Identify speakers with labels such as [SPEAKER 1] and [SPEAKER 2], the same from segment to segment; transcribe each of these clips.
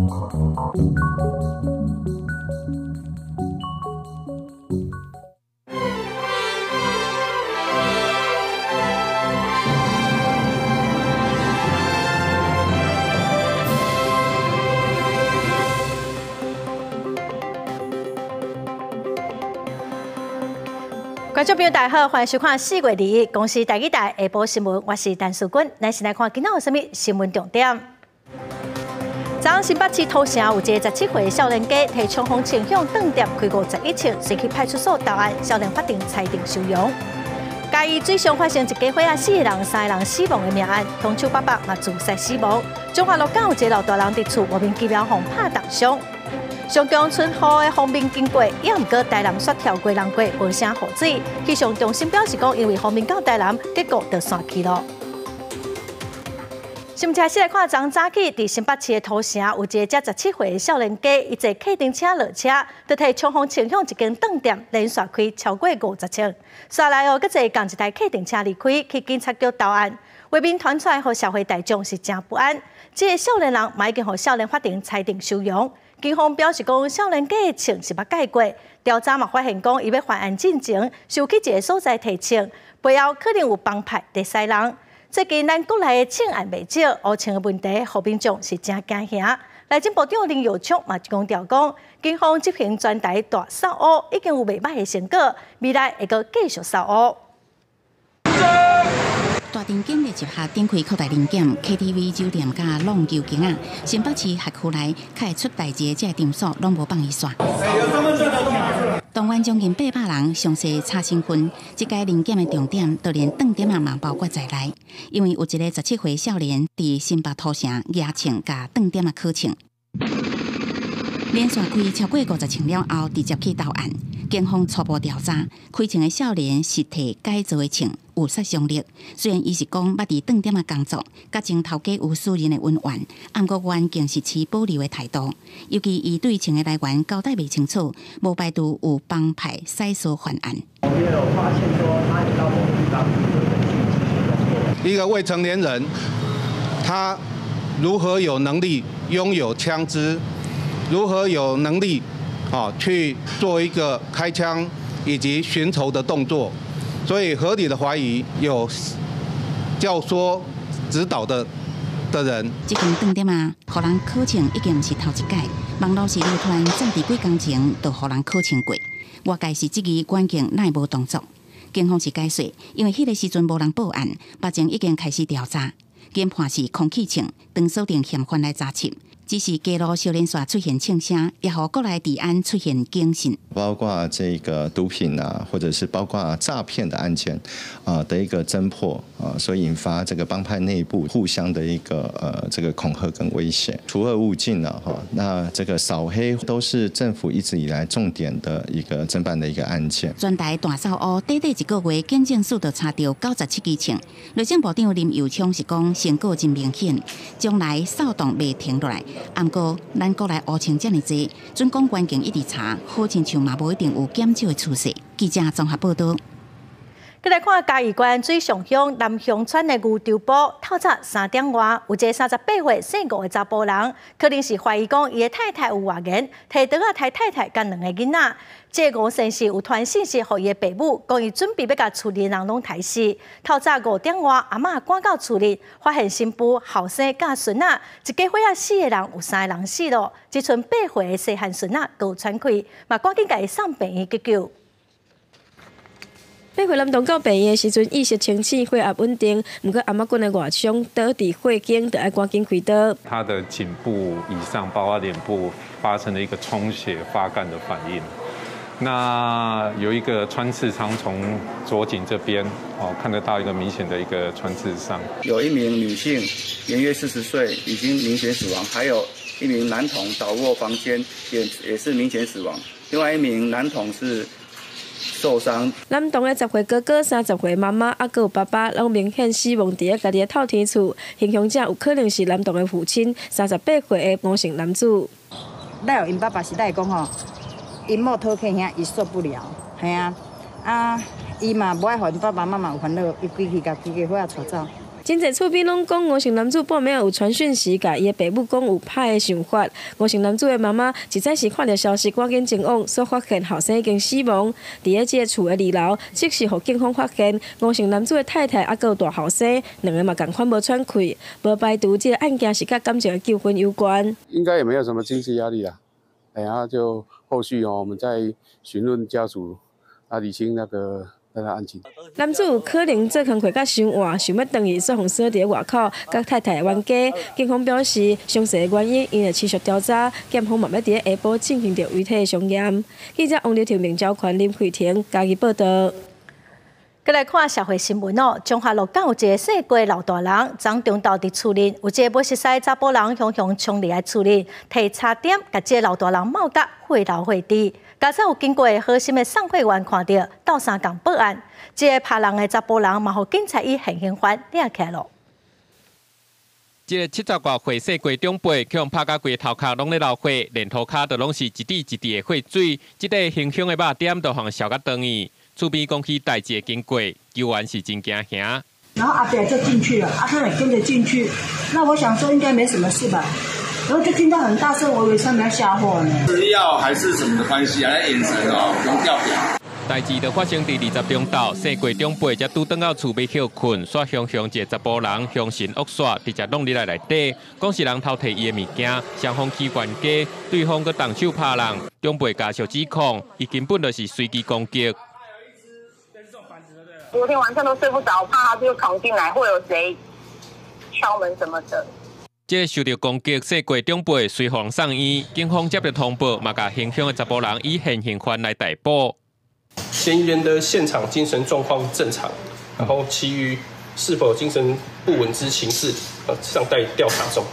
[SPEAKER 1] 觀眾朋友大家好，歡迎收看4月21公視台語台下晡新聞，我是陳淑君。咱先來看今仔有啥物新聞重點。昨昏新北市土城有一个17歲的少年家，提衝鋒槍向當店開51槍，隨去派出所投案，少年法庭裁定收容。嘉義水上發生一家伙仔四个人、三个人死亡的命案，兇手爸爸嘛自殺死亡。中華路港有一个老大人佇厝莫名其妙予拍重傷。上強春雨的鋒面經過，也毋過台南煞跳過人過，無啥雨水。氣象中心表示講，因為鋒面到台南，結果就散去咯。新聞先來看，昨早起佇新北市的土城，有一个才17歲的少年家，伊坐客運車落車，就提衝鋒槍向一間當店連續開超過50槍，煞來哦，閣坐仝一台客運車離開，去警察局投案。畫面傳出來，予社會大眾是誠不安。這个少年人嘛已經予少年法庭裁定收容。警方表示講，少年家的槍是捌改過，調查嘛發現講，伊欲犯案進前，是有去一个所在提槍，背後可能有幫派佇使人。最近咱國內的槍案袂少，烏槍的問題，予民眾是誠驚嚇。內政部長林右昌嘛強調講，警方執行全台大掃烏已經有袂䆀的成果，未來會閣繼續掃烏。
[SPEAKER 2] 大田警力集合展開擴大臨檢，KTV 酒店佮網球間仔，新北市轄區內較會出代誌的這个場所，攏無放伊煞。動員將近800人，詳細查身份。這屆臨檢的重點，就連當店仔嘛包括在內。因為有一个17歲少年佇新北土城舉槍共當店仔敲槍，連續開超過50槍了後，直接去投案。警方初步調查，開槍的少年是提改造的槍，有殺傷力。雖然伊是講捌佇當店仔工作，佮前頭家有私人的恩怨，毋過原警是持保留的態度。尤其伊對槍的來源交代袂清楚，無排除有幫派使唆犯案。
[SPEAKER 3] 一個未成年人，他如何有能力擁有槍支？如何有能力？去做一個開槍以及尋仇的動作，所以合理的懷疑有教唆指導的人。
[SPEAKER 2] 這間當店仔，予人敲槍已經毋是頭一擺，網路是流傳早佇幾工前就予人敲槍過。外界是質疑關警哪會無動作，警方是解釋，因為彼个時陣無人報案，目前已經開始調查，研判是空氣槍，當鎖定嫌犯來查緝。只是街路小連續出現槍聲，也予國內治安出現警訊。
[SPEAKER 4] 包括這個毒品啊，或者是包括詐騙的案件啊的一個偵破啊，所以引發這個幫派內部互相的一個這個恐嚇跟威脅，除惡務盡了哈。那這個掃黑都是政府一直以來重點的一個偵辦的一個案件。
[SPEAKER 2] 全台大掃烏，短短一個月，警政署就查著97支槍。內政部長林右昌是講成果真明顯，將來掃動袂停落來。毋過，咱國內烏槍遮爾濟，準講關鍵一直查，好親像嘛無一定有減少的趨勢。記者綜合報導。
[SPEAKER 1] 閣來看嘉義縣水上鄉南鄉村的牛洲埔，透早3點外，有一个38歲姓吳的查埔人，可能是懷疑講伊的太太有外緣，提刀仔刣太太佮兩个囡仔。這個吳先生有傳信息予伊的爸母，講伊準備欲共厝裡人攏刣死。透早5點外，阿嬤趕到厝裡，發現新婦、後生佮孫仔，一家伙仔四个人，有三个人死咯，只賰8歲的細漢孫仔閣有喘氣，嘛趕緊共伊送病院急救。
[SPEAKER 5] 8歲男童到病院的時陣意識清醒，血壓穩定。毋過阿嬤骨的外傷，倒佇火間，就愛趕緊開刀。
[SPEAKER 6] 他的頸部以上，包括臉部，發生了一個充血發乾的反應。那有一個穿刺傷，從左頸這邊哦，看得到一個明顯的一個穿刺傷。
[SPEAKER 7] 有一名女性，年約40歲，已經明顯死亡；還有一名男童倒臥房間，也是明顯死亡。另外一名男童是受傷。
[SPEAKER 5] 男童的10歲哥哥、30歲媽媽，猶閣有爸爸，攏明顯死亡佇咧家己的透天厝。行兇者有可能是男童的父親，38歲的吳姓男子。
[SPEAKER 8] 咱有𪜶爸爸是咧講吼，𪜶某討客遐，伊受不了，嘿啊，啊，伊嘛無愛予𪜶爸爸媽媽有煩惱，伊規氣共規家伙仔帶走。
[SPEAKER 5] 真濟厝邊攏講吳姓男子半暝有傳訊息，共伊的爸母講有歹的想法。吳姓男子的媽媽一早時看著消息，趕緊前往，煞發現後生已經死亡。佇咧這个厝的二樓，即時予警方發現吳姓男子的太太猶閣有大後生，兩个嘛仝款無喘氣，無排除這个案件是佮感情的糾紛有關。
[SPEAKER 9] 應該也沒有什麼經濟壓力啦，然後就後續哦，我們再詢問家屬，啊，理清那個。
[SPEAKER 5] 男子有可能做工課甲傷晏，想欲轉去，煞予鎖佇外口，佮太太冤家。警方表示，詳細的原因𪜶會持續調查，檢方嘛欲佇咧下晡進行著遺體的相驗。記者王劉婷、明昭權、林慧婷嘉義報導。
[SPEAKER 1] 閣來看社會新聞哦，彰化鹿港有一个姓郭老大人，昨中晝佇厝內有一个無熟似查埔人，雄雄衝入來厝內，提叉點，共這个老大人抿甲血流血滴。佳哉有經過的好心的送貨員看著，鬥相共報案，這个拍人的查埔人嘛，予警察以現行犯掠起來囉。
[SPEAKER 10] 這个70外歲姓郭長輩，予人拍甲規个頭殼攏咧流血，連塗跤都攏是一滴一滴的血水。這个兇兇的肉點都予人燒甲斷去。厝邊講起代誌的經過，救援是真驚嚇。
[SPEAKER 11] 然後阿伯就進去了，阿他也跟着進去。那我想說應該沒什麼事吧，然後就聽到很大聲，我以為他們要下貨呢。
[SPEAKER 12] 吃藥還是什麼的關係啊？眼神哦，用掉表。
[SPEAKER 10] 代誌就發生佇20中晝，姓郭長輩才拄轉到厝欲歇睏，煞雄雄一個查埔人兇神惡煞，直接弄入來內底，講是人偷提伊的物件，雙方起冤家，對方閣動手拍人，長輩家屬指控，伊根本就是隨機攻擊。
[SPEAKER 13] 昨天晚上都睡不著，怕他就闖進來，會有誰敲門什麼的。
[SPEAKER 10] 這个受著攻擊，姓郭長輩隨予送醫，警方接著通報，嘛共兇兇的查埔人以現行犯來逮捕。
[SPEAKER 14] 嫌疑人的現場精神狀況正常，然後其餘是否精神不穩之情事，尚待調查中。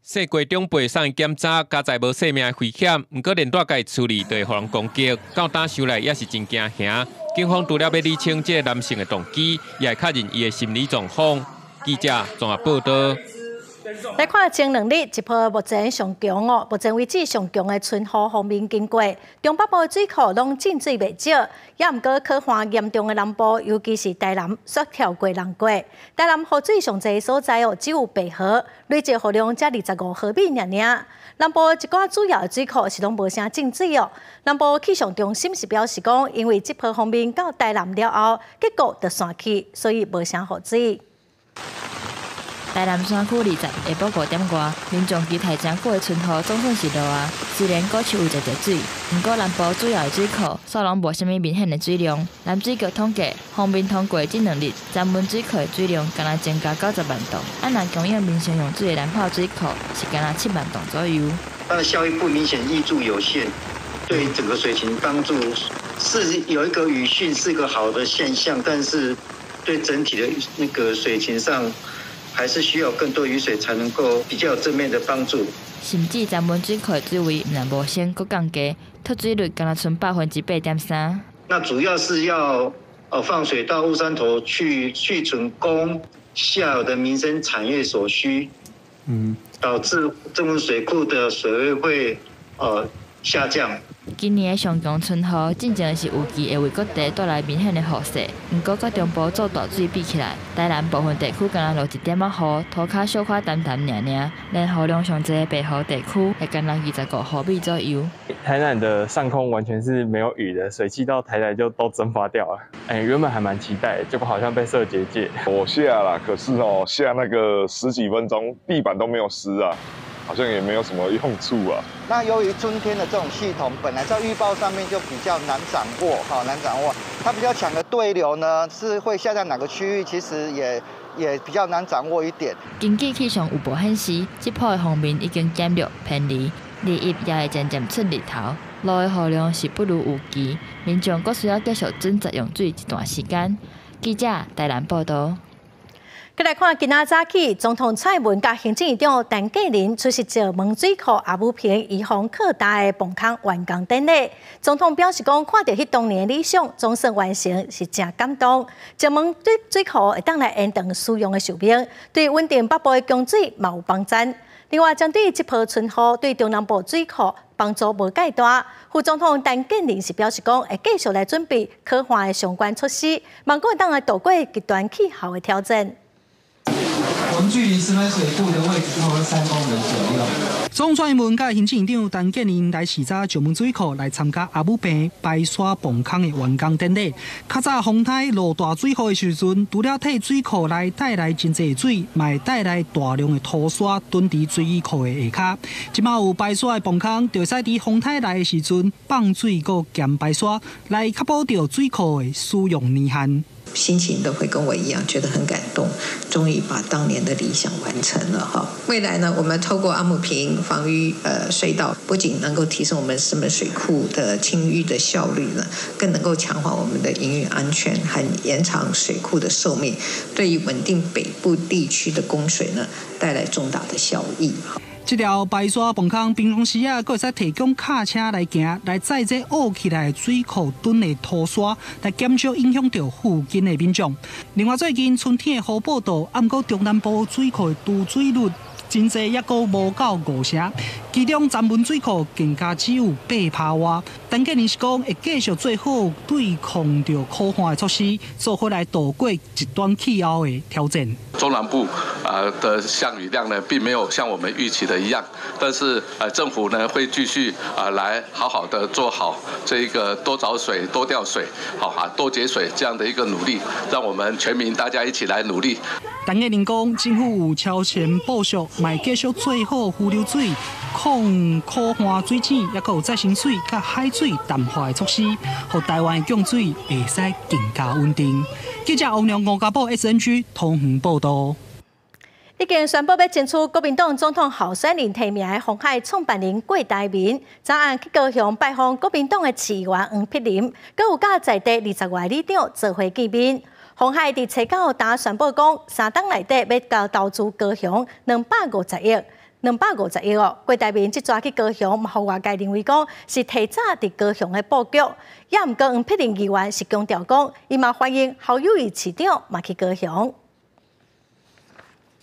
[SPEAKER 10] 姓郭長輩送醫檢查，佳哉無性命危險，毋過連蹛家厝裡就會予人攻擊，到今想來也是真驚嚇。警方除了欲理清這个男性的動機，也會確認伊的心理狀況。記者綜合報導。
[SPEAKER 1] 來看前兩日一波目前上強哦，目前為止上強的春雨鋒面經過，中北部的水庫攏進水袂少，也毋過旱旱嚴重的南部，尤其是台南，煞跳過人過。台南雨水上濟的所在哦，只有白河，累計雨量才25毫米爾爾。南部一寡主要的水庫是攏無啥進水哦。南部氣象中心是表示講，因為這波鋒面到台南了後，結果就散去，所以無啥雨水。
[SPEAKER 15] 台南山區20下晡5點外，民眾期待誠久的春雨總算是落啊。雖然果樹有濟濟水，毋過南部主要的水庫煞攏無啥物明顯的水量。南水局統計，鋒面通過這兩日，石門水庫的水量敢若增加90萬噸，啊若供應民生用水的南炮水庫是敢若7萬噸左右。
[SPEAKER 16] 它的效益不明顯，挹注有限，對整個水情幫助是有一個雨汛是個好的現象，但是對整體的那個水情上，還是需要更多雨水才能夠比較有正面的幫助。
[SPEAKER 15] 甚至石門水庫水位毋但無升，閣降低，脫水率敢若賰8.3%。
[SPEAKER 16] 那主要是要放水到烏山頭去蓄存供下游的民生產業所需，導致這門水庫的水位會下降。
[SPEAKER 15] 今年的上強春雨，進前是預計會為各地帶來明顯的雨勢。毋過，佮中部做大水比起來，台南部分地區敢若落一點仔雨，塗跤小可澹澹爾爾，連雨量上濟的白河地區，會敢若25毫米左右。
[SPEAKER 17] 台南的上空完全是沒有雨的，水汽到台南就都蒸發掉了。哎，原本還蠻期待，結果好像被設結界。
[SPEAKER 18] 我下了，可是哦，下那個十幾分鐘，地板都沒有濕啊。好像也沒有什麼用處啊。
[SPEAKER 19] 那由於春天的這種系統，本來在預報上面就比較難掌握，哈，難掌握。它比較強的對流呢，是會下在哪個區域，其實也比較難掌握一點。
[SPEAKER 15] 根據氣象預報顯示，這波的鋒面已經減弱偏離，日日也會漸漸出日頭。落的雨量是不如預期，民眾閣需要繼續準則用水一段時間。記者台南報導。
[SPEAKER 1] 閣來看今仔早起，總統蔡英文佮行政院長陳建仁出席石門水庫阿武坪移防擴大的磅空完工典禮。總統表示講，看著彼當年的理想總算完成，是誠感動。石門水庫會當來延長使用的壽命，對穩定北部的供水嘛有幫助。另外，針對這波春雨對中南部水庫幫助無蓋大，副總統陳建仁是表示講，會繼續來準備可旱的相關措施，望講會當來渡過極端氣候的挑戰。
[SPEAKER 20] 們距離石門水庫的位置差不多3公里左右。
[SPEAKER 21] 總統蔡英文佮行政院長陳建仁來視察石門水庫來參加阿武坪排沙泵空的完工典禮。較早風颱落大水雨的時陣，除了替水庫來帶來真濟水，嘛會帶來大量的土沙囤佇水庫的下跤。這馬有排沙的泵空，就會使佇風颱來的時陣放水閣兼排沙，來確保著水庫的使用年限。
[SPEAKER 22] 心情都會跟我一樣，覺得很感動，終於把當年的理想完成了哈。未來呢，我們透過阿姆坪防淤隧道，不僅能夠提升我們石門水庫的清淤的效率呢，更能夠強化我們的營運安全，和延長水庫的壽命，對於穩定北部地區的供水呢，帶來重大的效益。
[SPEAKER 21] 這條排沙泵空平常時啊，閣會使提供卡車來行，來載這挖起來水庫囤的土沙，來減少影響著附近的民眾。另外，最近春天的雨報道，毋過中南部水庫的貯水率真濟，抑閣無夠5成，其中欉門水庫更加只有8%外。陳建仁是講會繼續做好對抗著苦旱的措施，做伙來度過極端氣候的挑戰。
[SPEAKER 23] 中南部的降雨量呢，並沒有像我們預期的一樣，但是政府呢會繼續來好好的做好這一個多找水、多調水、好啊多節水這樣的一個努力，讓我們全民大家一起來努力。
[SPEAKER 21] 陳建仁講，政府有超前部署，嘛會繼續做好預留水、抗苦旱水井，抑閣有再生水佮海水淡化的措施，予台灣的供水會使更加穩定。記者歐良吳家寶 SNG 桃園報道。
[SPEAKER 1] 已經宣布欲爭取國民黨總統候選人提名的鴻海創辦人郭台銘，昨暗去高雄拜訪國民黨的市議員黃碧玲，閣有佮在地20外里長做伙見面。鴻海佇初九打宣布講，3冬內底欲共投資高雄250億，250億哦。郭台銘這逝去高雄，嘛予外界認為講是提早佇高雄的布局。也毋過黃碧玲議員是強調講，伊嘛歡迎侯友宜市長嘛去高雄。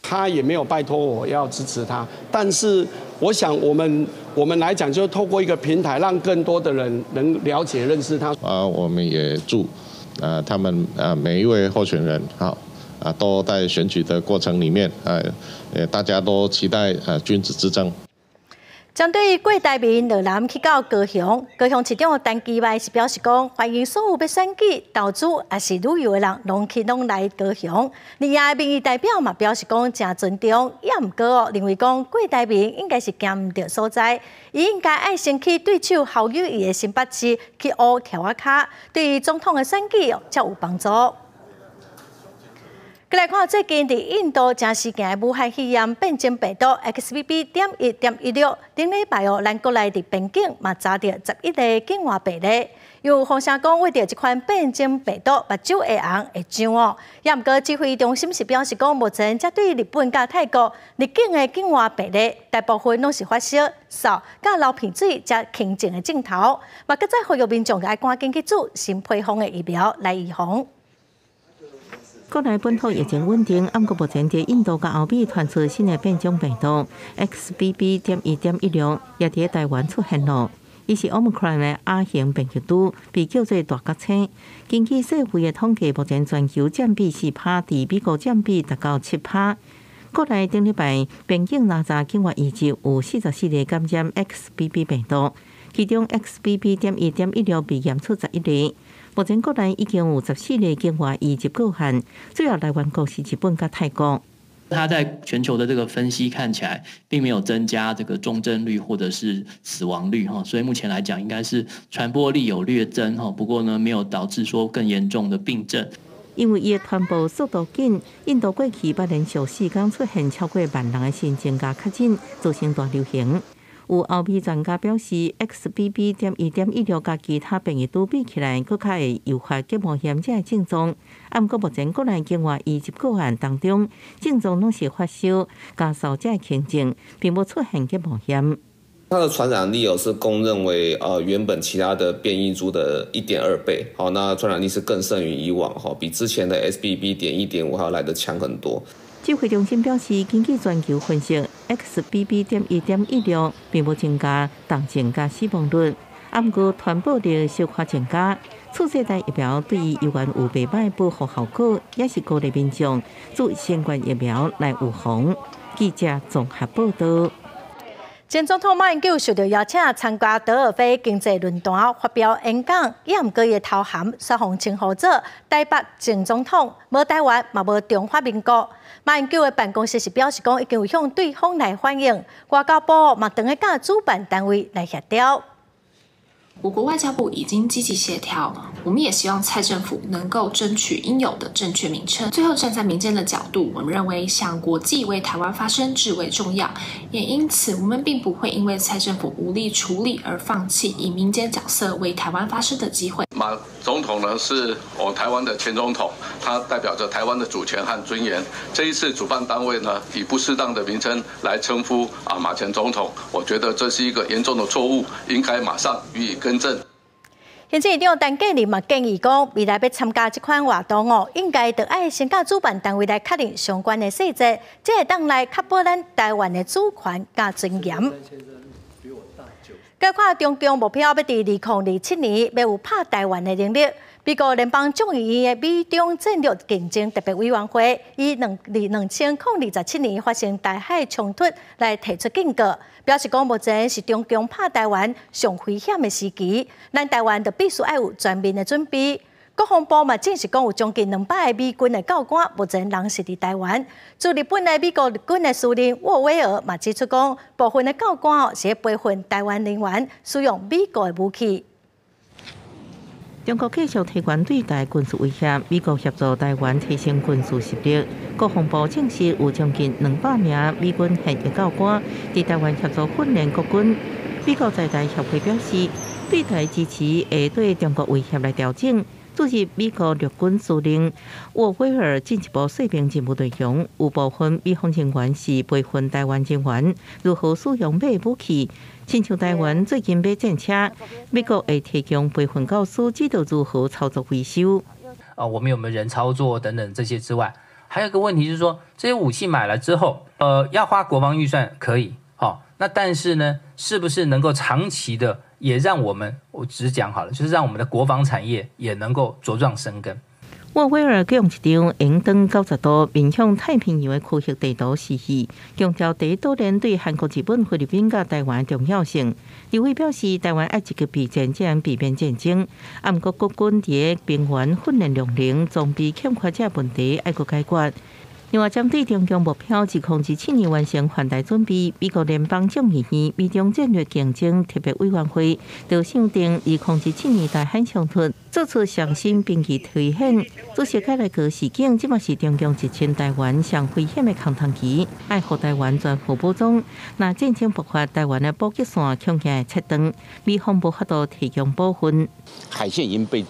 [SPEAKER 24] 他也沒有拜託我要支持他，但是我想我們來講，就是透過一個平台，讓更多的人能了解認識他。
[SPEAKER 25] 啊，我們也祝啊他們啊每一位候選人好啊都在選舉的過程裡面啊，大家都期待啊君子之爭。
[SPEAKER 1] 針對郭台銘落南去到高雄，高雄市長陳其邁是表示講，歡迎所有欲選舉、投資抑是旅遊的人，攏去攏來高雄。另外，民意代表嘛表示講，誠尊重，也毋過哦，認為講郭台銘應該是行毋對所在，伊應該愛先去對手侯友宜的新北市去烏柱仔跤，對於總統的選舉才有幫助。閣來看最近佇印度誠時行的武漢肺炎變種病毒 XBB.1.16，頂禮拜哦，咱國內佇邊境嘛查著11個境外病例。有風聲講，為著這款變種病毒，目睭會紅會脹哦。也毋過指揮中心是表示講，目前才對日本佮泰國入境的境外病例，大部分攏是發燒、嗽、佮流鼻水遮輕症的症頭。嘛，閣再呼籲民眾愛趕緊去注新配方的疫苗來預防。
[SPEAKER 26] 國內本土疫情穩定，毋過目前佇印度佮歐美傳出新的變種病毒 XBB.1.16，也佇台灣出現囉。伊是 Omicron 的亞型變異株，被叫做大角星。根據世衛的統計，目前全球佔比4趴，佇美國佔比達到7趴。國內頂禮拜邊境查著境外移入有44個感染 XBB 病毒，其中 XBB.1.16被驗出11例。目前國內已經有14例境外移入個案，主要來源國是日本佮泰國。
[SPEAKER 27] 它在全球的這個分析看起來，並沒有增加這個重症率或者是死亡率哈，所以目前來講應該是傳播力有略增哈，不過呢沒有導致說更嚴重的病症。
[SPEAKER 26] 因為伊的傳播速度緊，印度過去捌連續4工出現超過萬人的新增加確診，造成大流行。有歐美專家表示，XBB.1.16佮其他變異株比起來，閣較會誘發結膜炎這个症狀。毋過目前國內境外移入個案當中，症狀攏是發燒、咳嗽這个輕症，並無出現結膜炎。
[SPEAKER 28] 它的傳染力有是公認為，原本其他的變異株的1.2倍，好，那傳染力是更勝於以往，哈，比之前的 XBB.1.5還要來得強很多。
[SPEAKER 26] 指揮中心表示，根據全球分析，XBB.1.16並無增加重症佮死亡率，毋過傳播力小可增加。次世代疫苗對猶原有袂䆀保護效果，也是鼓勵民眾注新冠疫苗來預防。記者綜合報道。
[SPEAKER 1] 前總統馬英九受到邀請參加德爾菲經濟論壇發表演講，伊毋過伊的頭銜煞予稱呼做台北前總統，無台灣嘛無中華民國。馬英九的辦公室是表示講，已經有向對方來反映，外交部嘛當咧佮主辦單位來協調。
[SPEAKER 2] 我國外交部已經積極協調，我們也希望蔡政府能夠爭取應有的正確名稱。最後，站在民間的角度，我們認為向國際為台灣發聲至為重要，也因此我們並不會因為蔡政府無力處理而放棄以民間角色為台灣發聲的機會。
[SPEAKER 23] 馬總統呢是我台灣的前總統，他代表着台灣的主權和尊嚴。這一次主辦單位呢以不適當的名稱來稱呼啊馬前總統，我覺得這是一個嚴重的錯誤，應該馬上予以更正。
[SPEAKER 1] 行政院長陳建仁嘛建議講，未來欲參加這款活動哦，應該著愛先佮主辦單位來確認相關的細節，才會當來確保咱台灣的主權佮尊嚴。閣看中共目標欲佇2027年欲有拍台灣的能力。美國聯邦眾議院的美中戰略競爭特別委員會，以2027年發生台海衝突來提出警告，表示講目前是中共拍台灣上危險的時期，咱台灣就必須愛有全面的準備。國防部嘛證實講有將近200個美軍的教官，目前人是佇台灣。駐日本的美國陸軍的司令沃威爾嘛指出講，部分的教官哦是培訓台灣人員使用美國的武器。
[SPEAKER 26] 中國繼續提懸對台軍事威脅，美國協助台灣提升軍事實力。國防部證實有將近200名美軍現役教官佇台灣協助訓練國軍。美國在台協會表示，對台支持會對中國威脅來調整。駐日美國陸軍司令沃威爾進一步說明任務內容，有部分美方人員是培訓台灣人員如何使用美武器，親像台灣最近買戰車，美國會提供培訓教師指導如何操作維修。
[SPEAKER 3] 啊，我們有沒有人操作等等這些之外，還有一個問題就是說，這些武器買了之後，要花國防預算可以，好，那但是呢，是不是能夠長期的也讓我們，我只講好了，就是讓我們的國防產業也能夠茁壯生根。
[SPEAKER 26] 沃威爾用一張榮登90度面向太平洋的區域地圖示意，強調第一島鏈對韓國、日本、菲律賓佮台灣重要性。劉偉表示，台灣愛積極備戰，才能避免戰爭。啊，毋過國軍佇兵員訓練量能、裝備欠缺這問題，愛閣解決。另外，針對中共目標2027年完成犯台準備，美國聯邦眾議院美中戰略競爭特別委員會就商定2027年台海衝突做出上新兵器推演。主席蓋萊格示警，這嘛是中共入侵台灣上危險的空窗期，愛予台灣全副武裝。若戰爭爆發，台灣的補給線恐驚會切斷，美方無法度提供部分。
[SPEAKER 4] 海線已經被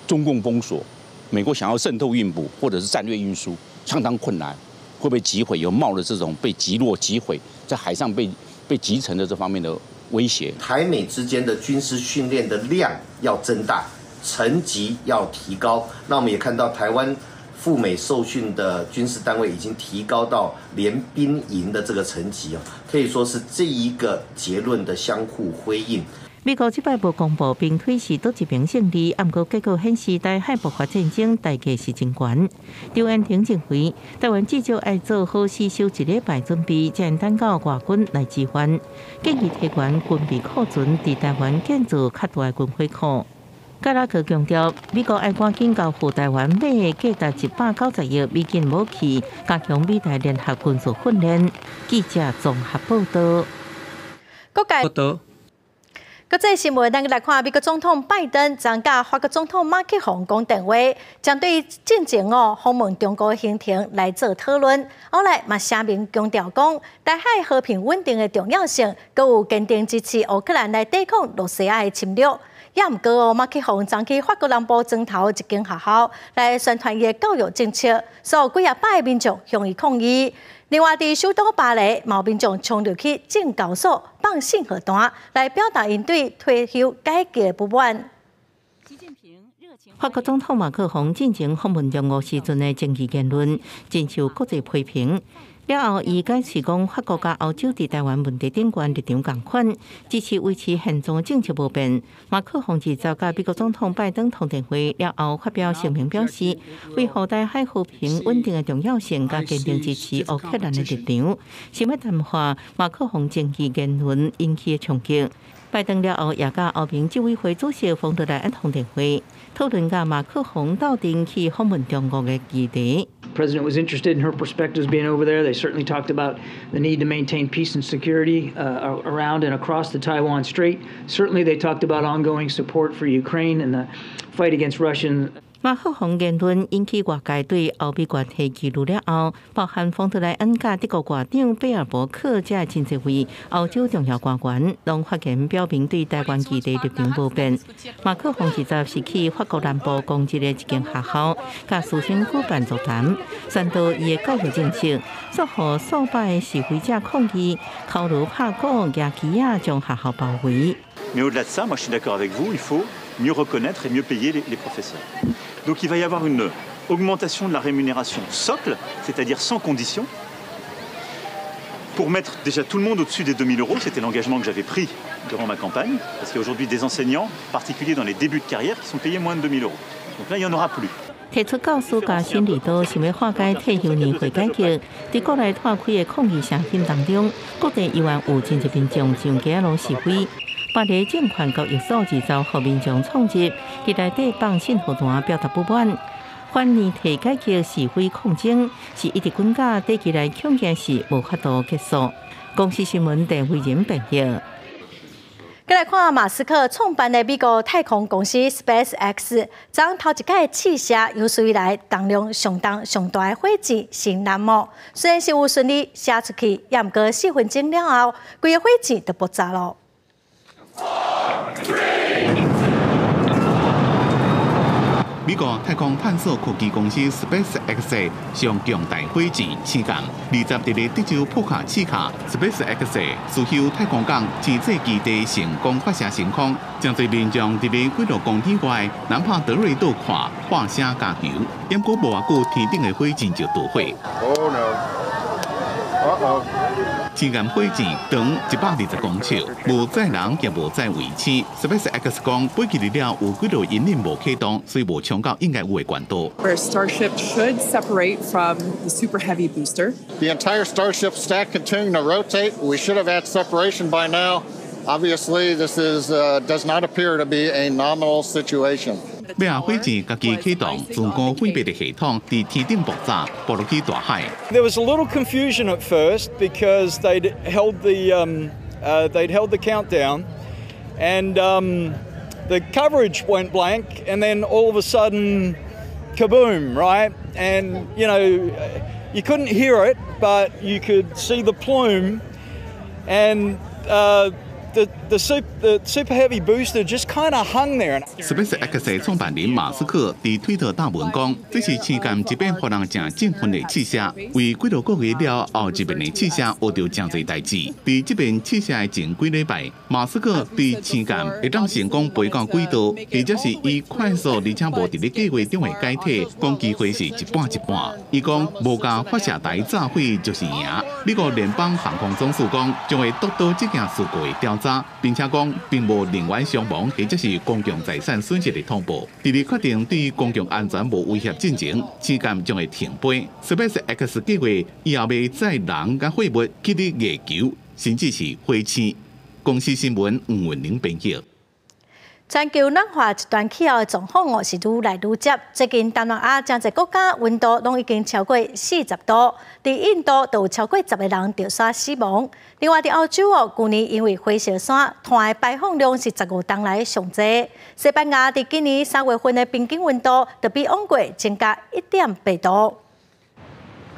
[SPEAKER 4] 中共封鎖，美國想要滲透運補或者是戰略運輸，相當困難，會被擊毀，有冒了這種被擊落、擊毀，在海上被擊沉的這方面的威脅。
[SPEAKER 5] 台美之間的軍事訓練的量要增大，層級要提高。那我們也看到台灣赴美受訓的軍事單位已經提高到連兵營的這個層級啊，可以說是這一個結論的相互輝映。
[SPEAKER 26] 美國這擺無公布兵推是佗一邊勝利，毋過結果顯示台海爆發戰爭代價是真懸。張延廷認為，台灣至少愛做好死守一禮拜準備，才能等到外軍來支援。建議提懸軍備庫存，佇台灣建造較大的軍火庫。蓋拉格強調，美國愛趕緊交付台灣買的價值190億美金武器，加強美台聯合軍事訓練。記者綜合報道。
[SPEAKER 1] 國界。國際新聞，咱來看美國總統拜登昨佮法國總統馬克宏講電話，針對進前哦訪問中國行程來做討論。後來嘛聲明強調講，台海和平穩定的重要性，閣有堅定支持烏克蘭來抵抗露西亞的侵略。也毋過哦，馬克宏昨去法國南部莊頭一間學校來宣傳伊的教育政策，所以幾仔百个民眾向伊抗議。另外，佇首都巴黎，嘛有民眾衝入去證交所放信號彈，來表達𪜶對退休改革的不滿。
[SPEAKER 26] 法國總統馬克宏進前訪問中國時陣的爭議言論，真受國際批評。了後，伊解釋講，法國佮歐洲佇台灣問題頂懸立場仝款，支持維持現狀政策無變。馬克宏20共美國總統拜登通電話了後，發表聲明表示，維護台海和平穩定的重要性，佮堅定支持烏克蘭的立場。想欲淡化馬克宏前期言論引起的衝擊。拜登了後也佮歐盟執委會主席馮德萊恩通電話，討論佮馬克宏鬥陣去訪問中國的議題。
[SPEAKER 6] President was interested in her perspectives being over there. They certainly talked about the need to maintain peace and security around and across the Taiwan Strait. Certainly, they talked about ongoing support for Ukraine and the fight against Russian.
[SPEAKER 26] 馬克宏言論引起外界對歐美關係疑慮了後，包含馮德萊恩佮德國外長貝爾伯克這真濟位歐洲重要官員，攏發言表明對台灣議題立場無變。馬克宏20是去法國南部公立的一間學校，佮師生舉辦座談，宣導伊的教育政策，煞予數百个示威者抗議，敲鑼拍鼓，舉旗仔將學校包圍。
[SPEAKER 7] Mais au-delà de ça, moi je suis d'accord avec vous, il faut mieux reconnaître et mieux payer les professeurs. Donc il va y avoir une augmentation de la rémunération socle, c'est-à-dire sans condition, pour mettre déjà tout le monde au-dessus des 2000 euros. C'était l'engagement que j'avais pris durant ma campagne, parce qu'il y a aujourd'hui des enseignants, en particulier dans les débuts de carrière, qui sont payés moins de 2000 euros. Donc là, il n'y en aura plus.
[SPEAKER 26] 提出教師加薪利多，想欲化解退休年歲改革。佇國內拖開的抗議聲音當中，各地依然有真濟民眾上街路示威。巴黎證券交易所20予民眾衝入，佇內底放信號彈表達不滿。反年提改革示威抗爭，是一直滾到短期內恐驚是無法度結束。公視新聞鄭慧仁編譯。
[SPEAKER 1] 閣來看馬斯克創辦的美國太空公司 SpaceX，昨昏頭一擺試射有史以來重量上重上大的火箭星艦哦。雖然是有順利射出去，也毋過4分鐘了後，規个火箭就爆炸囉。
[SPEAKER 8] Four, three. 美國太空探索科技公司 SpaceX 上強大火箭星艦，20佇咧德州波卡契卡 SpaceX 私有太空港星際基地成功發射升空，真濟民眾佇咧幾多公里外南帕德瑞島看喊聲加油，毋過無偌久天頂的火箭就墮火。
[SPEAKER 18] Oh no! Uh-oh.
[SPEAKER 8] 星艦火箭長120公尺，無載人也無載衛星。SpaceX 講，飛起了有幾落引擎無啟動，所以無衝到應該有的懸度。
[SPEAKER 9] Where Starship should separate from the Super Heavy booster.
[SPEAKER 11] The entire Starship stack continuing to rotate. We should have had separation by now. Obviously, this does not appear to be a nominal situation.
[SPEAKER 8] 尾仔火箭家己啟動自我毀滅的系統，佇天頂爆炸，爆落去大海。
[SPEAKER 12] There was a little confusion at first because they'd held the countdown, and the coverage went blank, and then all of a sudden, kaboom! Right, and you couldn't hear it, but you could see the plume, and the Super Heavy booster just kind of hung there.
[SPEAKER 8] SpaceX 創辦人馬斯克佇推特貼文講，這是星艦這擺予人誠振奮的試射，為幾落個月了後一遍的試射學著誠濟代誌。佇這遍試射的前幾禮拜，馬斯克對星艦會當成功飛到軌道，或者是以快速而且無佇咧計劃中的解體，講機會是一半一半。伊講無共發射台炸毀就是贏。美國聯邦航空總署講將會督導這件事故的調查。並且講並無人員傷亡或者是公共財產損失的通報。佇咧確定對公共安全無威脅進前，星艦將會停飛。SpaceX 計劃以後欲載人佮貨物去佇月球，甚至是火星。公視新聞吳文玲編譯。
[SPEAKER 1] 全球暖化極端氣候的狀況哦是愈來愈捷。最近東南亞誠濟國家溫度攏已經超過40度，佇印度就有超過10個人著沙死亡。另外佇歐洲哦，舊年因為火燒山，碳的排放量是15冬來上濟。西班牙佇今年3月份的平均溫度，就比往過增加1.8度。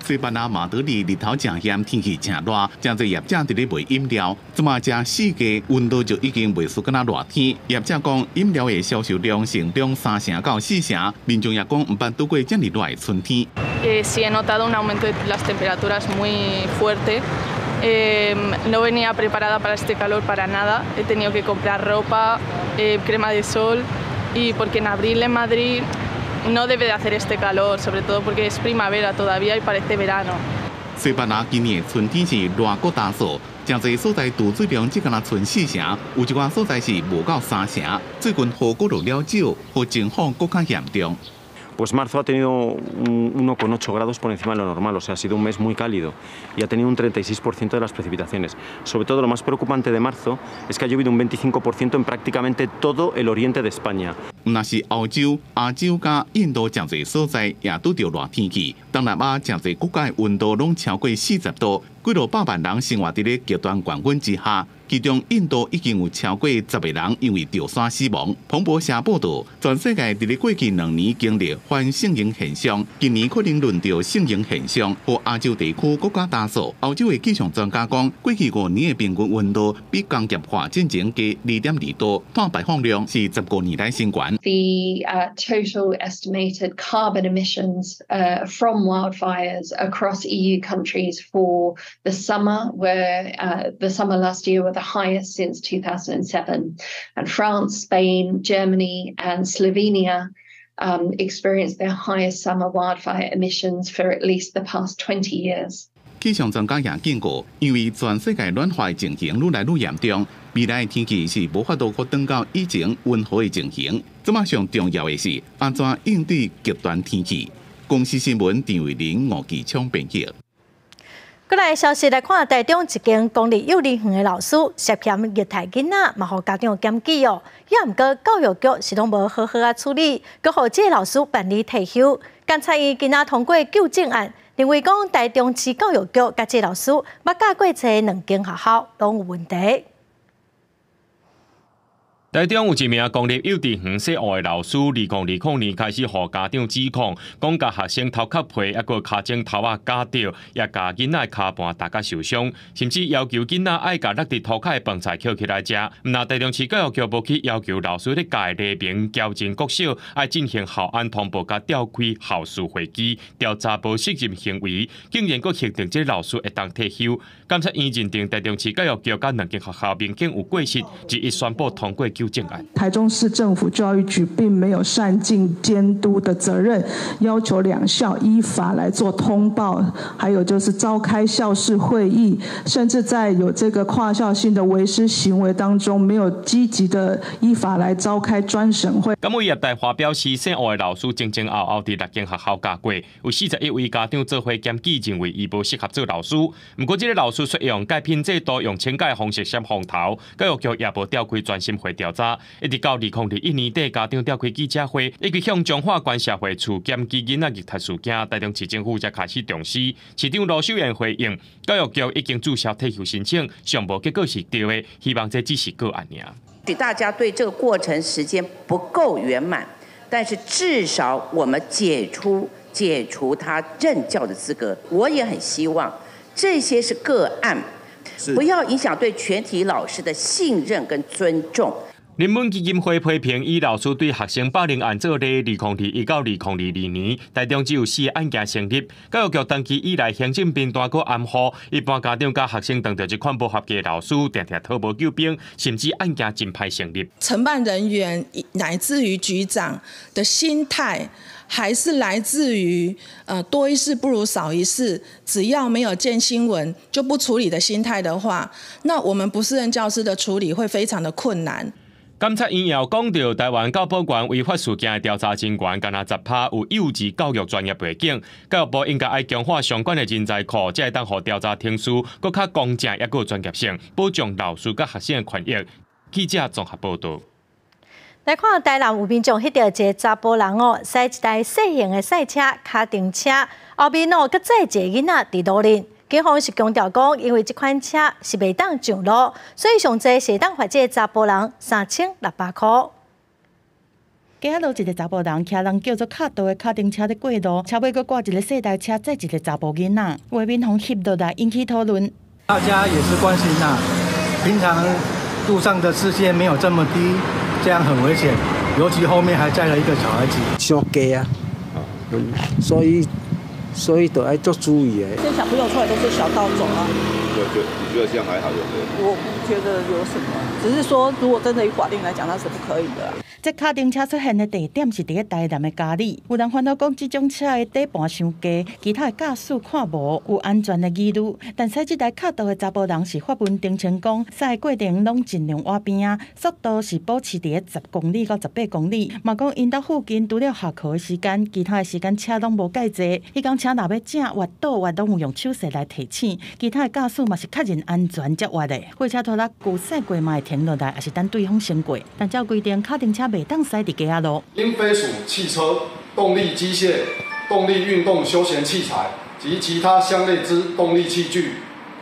[SPEAKER 8] 西班牙馬德里日頭誠炎，天氣誠熱，誠濟業者佇咧賣飲料，這馬才四月溫度就已經袂輸敢若熱天。業者講飲料的銷售量成長3成到4成，民眾也講毋捌拄過這麼熱的春天。
[SPEAKER 9] Sí he notado un aumento de las temperaturas muy fuerte. No venía preparada para este calor para nada. He tenido que comprar ropa, crema de sol y porque en abril en Madrid no debe de hacer este calor, sobre todo porque es primavera todavía y parece verano.
[SPEAKER 8] 西班牙今年春天是熱閣焦燥，誠濟所在降水量只敢若賰四成，有一寡所在是無夠三成。最近雨閣落了少，予情況閣較嚴重。
[SPEAKER 10] Pues marzo ha tenido un 1,8 grados por encima de lo normal, o sea, ha sido un mes muy cálido y ha tenido un 36% de las precipitaciones. Sobre todo, lo más preocupante de marzo es que ha llovido un 25% en prácticamente todo el oriente de España.
[SPEAKER 8] 毋但是歐洲、亞洲佮印度誠濟所在也拄著熱天氣，東南亞誠濟國家的溫度攏超過40度，幾落百萬人生活佇咧極端高溫之下。其中印度已經有超過10個人因為著沙死亡。彭博社報導，全世界佇咧過去2年經歷反聖嬰現象，今年可能輪著聖嬰現象，予亞洲地區閣較焦燥。歐洲的氣象專家講，過去5年的平均溫度比工業化進前低2.2度，碳排放量是15年來新懸。
[SPEAKER 13] The total estimated carbon emissions from wildfires across EU countries for the summer were the summer last year were the highest since 2007. And France, Spain, Germany, and Slovenia experienced their highest summer wildfire emissions for at least the past 20 years.
[SPEAKER 8] 氣象專家也警告，因為全世界暖化的情形愈來愈嚴重，未來的天氣是無法度閣轉到以前溫和的情形。這馬上重要的是，按怎應對極端天氣。公視新聞陳慧玲、吳繼昌編輯。
[SPEAKER 1] 過來消息來看，台中一間公立幼兒園的老師涉嫌虐待囡仔，嘛予家長檢舉哦。也毋過教育局是攏無好好仔處理，閣予這個老師辦理退休。監察院今仔通過糾正案，認為講台中市教育局佮這個老師捌教過這兩間學校攏有問題。
[SPEAKER 14] 台中有一名公立幼稚園細學的老師，2020年開始予家長指控，講共學生頭殼皮抑閣跤踭頭仔咬著，也共囡仔的跤盤踏甲受傷，甚至要求囡仔愛共落佇塗跤的飯菜抾起來食。毋但台中市教育局無去要求老師咧教的黎明矯正國小，愛進行校安通報佮召開校事會議調查無適任行為，竟然閣核定這個老師會當退休。監察院認定台中市教育局佮兩間學校明顯有過失，逐一宣布通過糾正案。
[SPEAKER 15] 台中市政府教育局並沒有善盡監督的責任，要求兩校依法來做通報，還有就是召開校事會議，甚至在有這個跨校性的違師行為當中，沒有積極的依法來召開專審會。
[SPEAKER 14] 敢有葉大華表示，細學的老師前前後後佇六間學校教過，有41位家長做伙檢舉，認為伊無適合做老師。毋過，這個老師卻用改聘制度，用懲戒方式閃風頭，教育局也無召開專審會調查。一直到2021年底，家長召開記者會，以及向彰化縣社會處檢舉囡仔虐待事件，台中市政府才開始重視。市長盧秀燕回應，教育局已經註銷退休申請，上無結果是對的，希望這只是個案爾。
[SPEAKER 16] 大家對這個過程時間不夠圓滿，但是至少我們解除他任教的資格。我也很希望這些是個案，不要影響對全體老師的信任跟尊重。
[SPEAKER 14] 人文基金會批評以老師對學生霸凌案做例，2021到2022年，台中只有四個案件成立。教育局長期以來行政片段閣含糊，一般家長佮學生當著這款無合格的老師，定定討無救兵，甚至案件真歹成立。
[SPEAKER 17] 承辦人員乃至於局長的心態，還是來自於多一事不如少一事，只要沒有見新聞就不處理的心態的話，那我們不適任教師的處理會非常的困難。
[SPEAKER 14] 監察院也有講著，台灣教保員違法事件的調查人員，干焦10%有幼稚教育專業背景，教育部應該愛強化相關的人才庫，才會當予調查程序閣較公正，抑閣有專業性，保障老師佮學生的權益。記者綜合報導。
[SPEAKER 1] 來看台南有民眾翕著一个查埔人哦，駛一台細型的賽車、跤踏車，後面哦閣載一个囡仔佇路面。警方是強調講，因為這款車是袂當上路，所以上濟是會當罰這个查埔人3600塊。
[SPEAKER 19] 街仔路一个查埔人，騎人叫做跤道的跤踏車咧過路，車尾閣掛一个細台車載一个查埔囡仔，畫面予翕落來引起討論。
[SPEAKER 20] 大家也是關心啊，平常路上的視線沒有這麼低，這樣很危險，尤其後面還載了一個小孩子。
[SPEAKER 29] 傷低啊，所以都愛做注意的。
[SPEAKER 30] 這些小朋友出來都是小道走啊。
[SPEAKER 18] 對，你覺得這樣還好，對不對？
[SPEAKER 30] 我不覺得有什麼，只是說如果真的以法令來講，那是不可以的。
[SPEAKER 19] 這跤單車出現的地點是佇咧台南的佳里。有人煩惱講，這種車的底盤傷低，其他的駕駛看無有安全的疑慮。但駛這台跤道的查埔人是發文澄清講，駛的過程攏盡量倚邊仔，速度是保持佇咧10公里到18公里。嘛講𪜶兜附近除了下課的時間，其他的時間車攏無蓋濟。彼工車若欲正越倒越攏有用手勢來提醒，其他的駕駛嘛是確認安全才越的。貨車拖拉機駛過嘛會停落來，抑是等對方先過。但照規定，跤單車袂當駛佇街仔路。
[SPEAKER 2] 應非屬汽車、動力機械、動力運動休閒器材及其他相類之動力器具，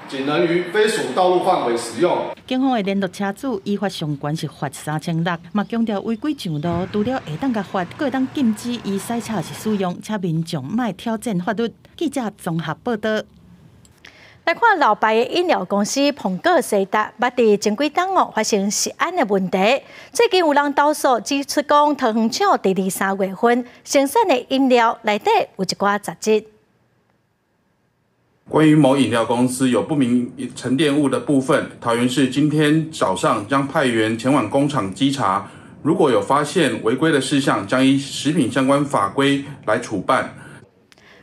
[SPEAKER 2] 僅能於非屬道路範圍使用。
[SPEAKER 19] 警方的聯絡車主依法上懸是罰3600，嘛強調違規上路，除了會當共罰，閣會當禁止伊駛車抑是使用，請民眾莫挑戰法律。記者綜合報導。
[SPEAKER 1] 來看老牌的飲料公司蘋果西達，捌佇前幾冬哦發生食安的問題。最近有人投訴指出講，桃園廠佇二三月份生產的飲料內底有一寡雜質。
[SPEAKER 3] 關於某飲料公司有不明沉澱物的部分，桃園市今天早上將派員前往工廠稽查，如果有發現違規的事項，將依食品相關法規來處辦。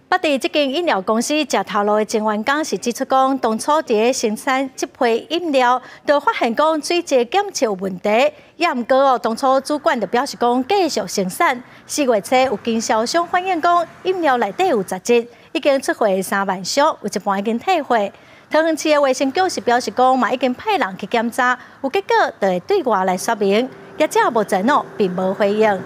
[SPEAKER 1] 捌佇這間飲料公司食頭路的前員工是指出講，當初佇咧生產這批飲料，就發現講水質檢測有問題。也毋過哦，當初主管就表示講繼續生產。4月初有經銷商反映講，飲料內底有雜質，已經出貨3萬箱，有一半已經退貨。桃園市的衛生局是表示講，嘛已經派人去檢查，有結果就會對外來說明。業者目前哦並無回應。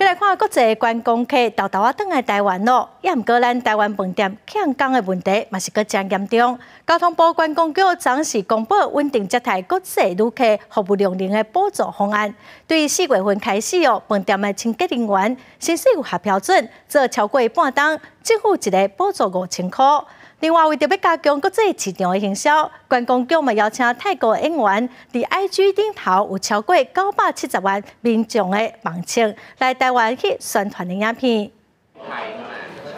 [SPEAKER 1] 閣來看國際觀光客沓沓仔轉來台灣咯，也毋過咱台灣飯店欠工的問題嘛是閣誠嚴重。交通部觀光局昨是公布穩定接待國際旅客服務量能的補助方案，對4月份開始哦，飯店的清潔人員薪水有合標準，做超過半冬，政府一个補助5000箍。另外，為著欲加強國際市場的行銷，觀光局嘛邀請泰國演員佇 IG 頂頭有超過970萬民眾的網冊來台灣去宣傳的影片。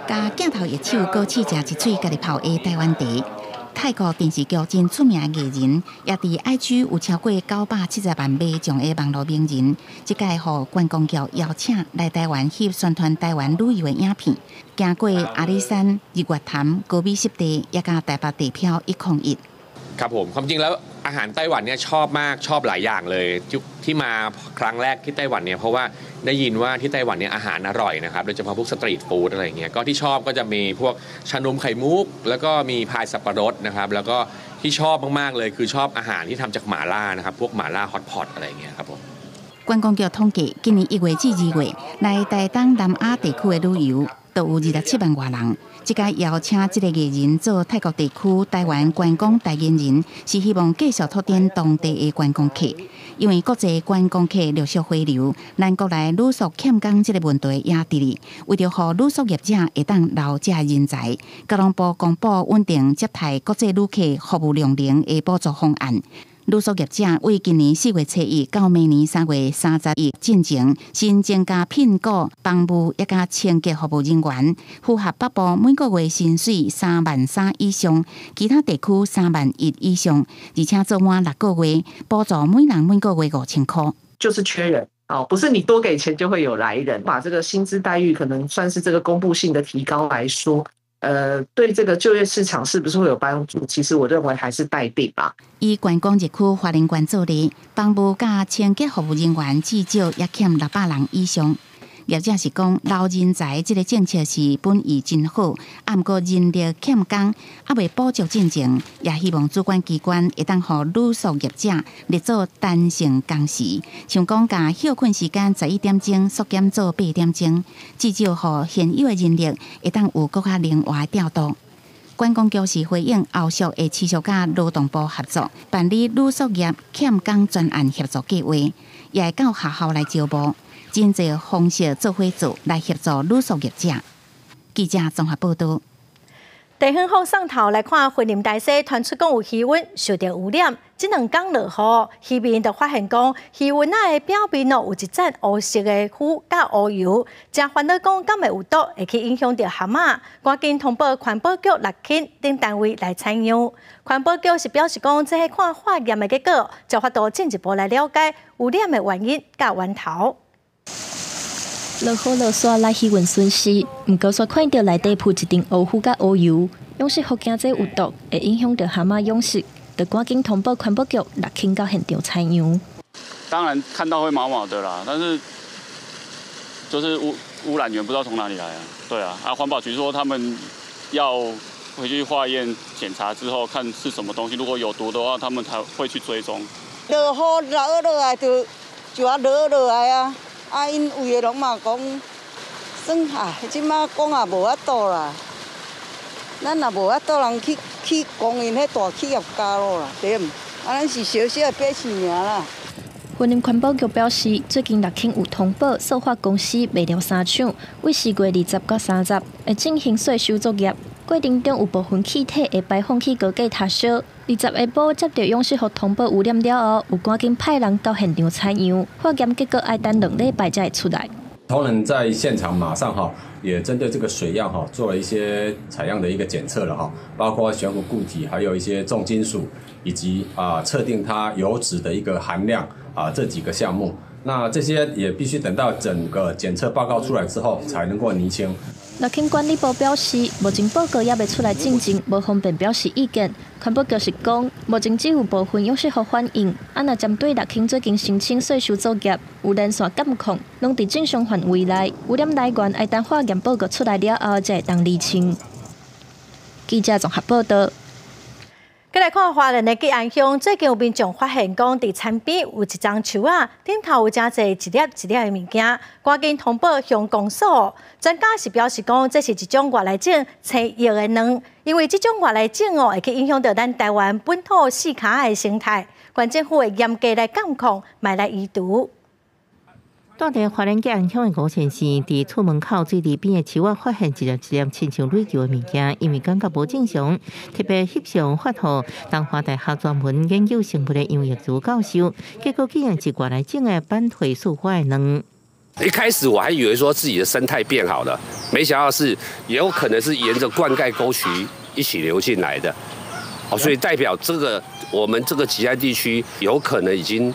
[SPEAKER 4] 共鏡頭一手，閣試食一喙家己泡的台灣茶。泰國電視劇真出名的藝人，也佇 IG 有超過970萬民眾的網路名人，這屆予觀光局邀請來台灣翕宣傳台灣旅遊的影片，行過阿里山、日月潭、高美濕地，也佮台北地標101。
[SPEAKER 21] ครับผมความจริงแล้วอาหารไต้หวันเนี่ยชอบมากชอบหลายอย่างเลยที่มาครั้งแรกที่ไต้หวันเนี่ยเพราะว่าได้ยินว่าที่ไต้หวันเนี่ยอาหารอร่อยนะครับโดยเฉพาะพวกสตรีทฟู้ดอะไรอย่างเงี้ยก็ที่ชอบก็จะมีพวกชานมไข่มุกแล้วก็มีพายสับปะรดนะครับแล้วก็ที่ชอบมากๆเลยคือชอบอาหารที่ทำจากหม่าล่านะครับพวกหม่าล่าฮอตพอตอะไรอย่างเงี้ยครับผม
[SPEAKER 4] 觀光局統計，今年1月至2月來台東南亞地區的旅遊，都有27萬外人。這屆邀請這个藝人做泰國地區台灣觀光代言人，是希望繼續拓展當地的觀光客。因為國際觀光客陸續回流，咱國內旅宿欠工這个問題也佇咧。為著予旅宿業者會當留這人才，交通部公布穩定接待國際旅客服務量能的補助方案。旅宿業者為今年4月初1到明年3月31進前，新增加聘僱房務抑佮清潔服務人員，符合北部每個月薪水3萬3以上，其他地區3萬1以上，而且做滿6個月，補助每人每個月5000箍。
[SPEAKER 22] 就是缺人哦，不是你多給錢就會有來人，把這個薪資待遇可能算是這個公布性的提高來說。對這個就業市場是不是會有幫助？其實我認為還是待定吧。
[SPEAKER 4] 以觀光熱區花蓮縣做例，房務佮清潔服務人員至少也欠600人以上。業者是講留人才這个政策是本意真好，啊，毋過人力欠工，猶未補足進前，也希望主管機關會當予旅宿業者列做彈性工時，像講共歇睏時間11點鐘縮減做8點鐘，至少予現有的人力會當有閣較靈活的調度。觀光局是回應後續會持續佮勞動部合作辦理旅宿業欠工專案協助計劃，也會到學校來招募。真濟方式做伙做來協助旅宿業者。記者綜合報導。
[SPEAKER 1] 地方放送头來看，雲林大溪傳出講有魚塭受著污染，這兩工落雨，漁民就發現講魚塭仔的表面哦有一層烏色的糊佮烏油，誠煩惱講敢會有毒，會去影響著蚶仔。趕緊通報環保局、六輕等單位來採樣。環保局是表示講，這係看化驗的結果，才有法度進一步來了解污染的原因佮源頭。
[SPEAKER 5] 落雨落沙來魚塭巡視，毋過煞看著內底鋪一層烏糊佮烏油，養殖戶驚這有毒，會影響著蚶仔養殖，就趕緊通報環保局六輕到現場採樣。
[SPEAKER 6] 當然看到會毛毛的啦，但是就是污染源不知道從哪裡來啊。對啊，啊環保局說他們要回去化驗檢查之後，看是什麼東西，如果有毒的話，他們才會去追蹤。
[SPEAKER 7] 落雨落落來就啊落落來啊。啊，𪜶圍的攏嘛講，算啊，這馬講也無法度啦。咱也無法度人去講𪜶彼大企業家囉啦，對毋？啊，咱是小小的百姓爾啦。
[SPEAKER 5] 雲林環保局表示，最近六輕有通報塑化公司賣料三廠，為4月20到30會進行稅收作業，過程中有部分氣體會排放去高架塔燒。20下晡接著養殖戶通報污染了後，有趕緊派人到現場採樣，化驗結果愛等2禮拜才會出來。
[SPEAKER 11] 同仁在現場馬上哈，也針對這個水樣哈做了一些採樣的一個檢測了哈，包括懸浮固體，還有一些重金屬，以及啊測定它油脂的一個含量啊這幾個項目。那這些也必須等到整個檢測報告出來之後，才能夠釐清。
[SPEAKER 5] 六輕管理部表示，目前報告猶未出來進前，無方便表示意見。環保局是講，目前只有部分養殖戶反映，啊，若針對六輕最近申請稅收作業有連線監控，攏佇正常範圍內，污染來源愛等化驗報告出來了後，才會當釐清。記者綜合報道。
[SPEAKER 1] 閣來看花蓮的吉安鄉，最近有民眾發現講，佇田邊有一欉樹仔，頂頭有誠濟一粒一粒的物件，趕緊通報鄉公所。專家是表示講，這是一種外來種青葉的卵，因為這種外來種哦，會去影響著咱台灣本土四跤的生態。縣政府會嚴格來監控，莫來移除。
[SPEAKER 23] 住佇花蓮吉安鄉的吳先生，佇厝門口水池邊的樹仔發現一粒一粒親像壘球的物件，因為感覺無正常，特別翕相發予東華大學專門研究生物的楊玉如教授，結果竟然是外來種的板腿樹蛙的卵。
[SPEAKER 24] 一開始我還以為說自己的生態變好了，沒想到是也有可能是沿着灌溉溝渠一起流進來的，哦，所以代表這個我們這個吉安地區有可能已經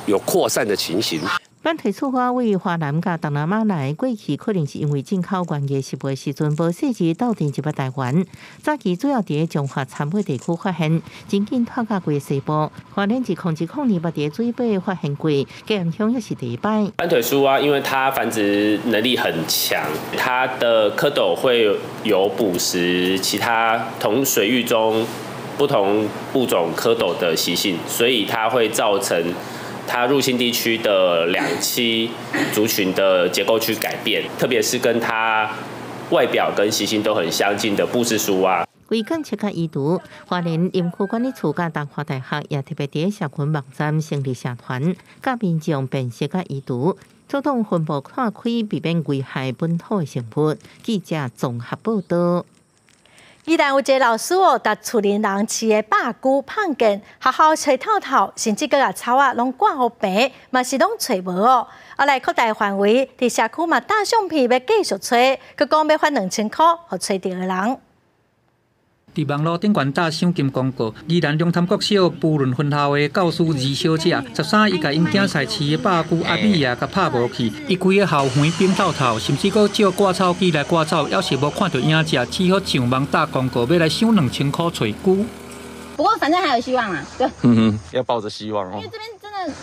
[SPEAKER 24] 有擴散的情形。
[SPEAKER 23] 板腿樹蛙位於華南佮東南亞來，過去可能是因為進口原液食物的時陣無細緻鬥陣入來台灣。早期主要佇彰化杉尾地區發現，真緊拖到規个西部。花蓮自2010年嘛佇水尾發現過，吉安鄉也是第一擺。
[SPEAKER 25] 板腿樹蛙因為它繁殖能力很強，它的蝌蚪會有捕食其他同水域中不同物種蝌蚪的習性，所以它會造成它入侵地區的兩棲族群的結構去改變，特別是跟它外表跟習性都很相近的布氏樹蛙。
[SPEAKER 23] 為監測佮移除，花蓮林區管理處佮東華大學也特別佇社群網站成立社團，教民眾辨識佮移除，主動分步看開，避免危害本土的生物。記者綜合報道。
[SPEAKER 1] 宜蘭有一个老師哦，共厝裡人飼的百龜碰見，學校揣透透，甚至閣共草仔攏割予平，嘛是攏揣無哦。啊，來擴大範圍，佇社區嘛貼相片欲繼續揣，閣講欲發2000箍予揣著的人。
[SPEAKER 26] 佇網路頂懸貼賞金廣告，宜蘭龍潭國小埔崙分校的教師余小姐，13伊共𪜶囝婿飼的百龜阿米啊，共拍無去，伊規个校園冰透透，甚至閣借割草機來割草，猶是無看著影跡，只好上網貼廣告，欲來賞2000箍揣龜。
[SPEAKER 27] 不過反正還有希望啊，對。
[SPEAKER 28] 嗯哼，要抱著希望哦。
[SPEAKER 27] 因為這邊真的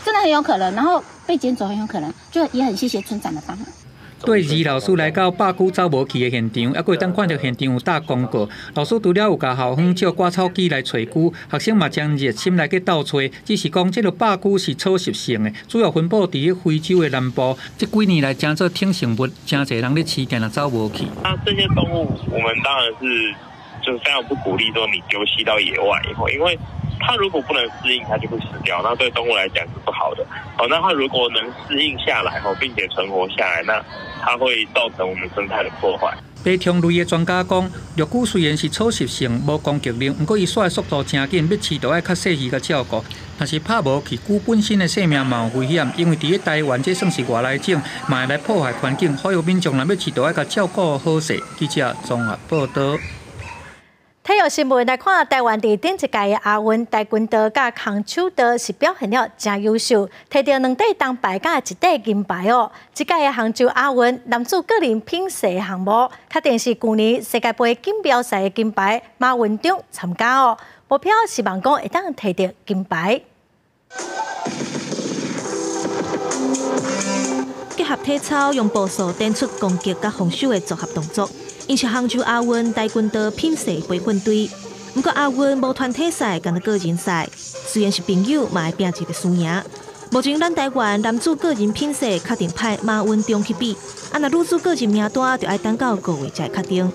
[SPEAKER 27] 真的很有可能，然後被撿走很有可能，就也很謝謝村長的幫忙。
[SPEAKER 26] 對余老師來到百龜走無去的現場，猶閣會當看著現場有貼公告。老師除了有共校方借割草機來揣龜，學生嘛誠熱心來去鬥揣。只是講這个百龜是草食性的，主要分布佇非洲的南部。這幾年來，誠做挺生物，誠濟人咧飼，定定走無去。
[SPEAKER 31] 那這些動物，我們當然是就非常不鼓勵說你丟棄到野外以後，因為它
[SPEAKER 8] 它如果不能適應，它就會死掉，那對動物來講是不好的。哦，那它如果能適應下來，吼，並且存活下來，那它會造成我們生態的破壞。
[SPEAKER 26] 爬蟲類的專家講，鷸蛆雖然是草食性，無攻擊力，毋過伊紲的速度誠緊，欲飼就愛較細緻共照顧。若是拍無去，蛆本身的性命嘛有危險，因為佇咧台灣這算是外來種，嘛會來破壞環境，所以民眾若欲飼，就愛共照顧好勢。記者綜合報導。
[SPEAKER 1] 體育新聞來看，台灣佇頂一屆的亞運，跆拳道佮空手道是表現了誠優秀，提著兩塊銅牌佮一塊銀牌哦。這屆的杭州亞運男子個人品勢項目，確定是舊年世界盃錦標賽的金牌馬文忠參加哦，目標是望講會當提著金牌。
[SPEAKER 9] 結合體操，用步數展出攻擊佮防守的組合動作。𪜶是杭州亞運跆拳道品勢培訓隊，毋過亞運無團體賽，干焦個人賽。雖然是朋友，嘛會拚一个輸贏。目前咱台灣男子個人品勢確定派馬文忠去比，啊，若女子個人名單就愛等到5月才會確定。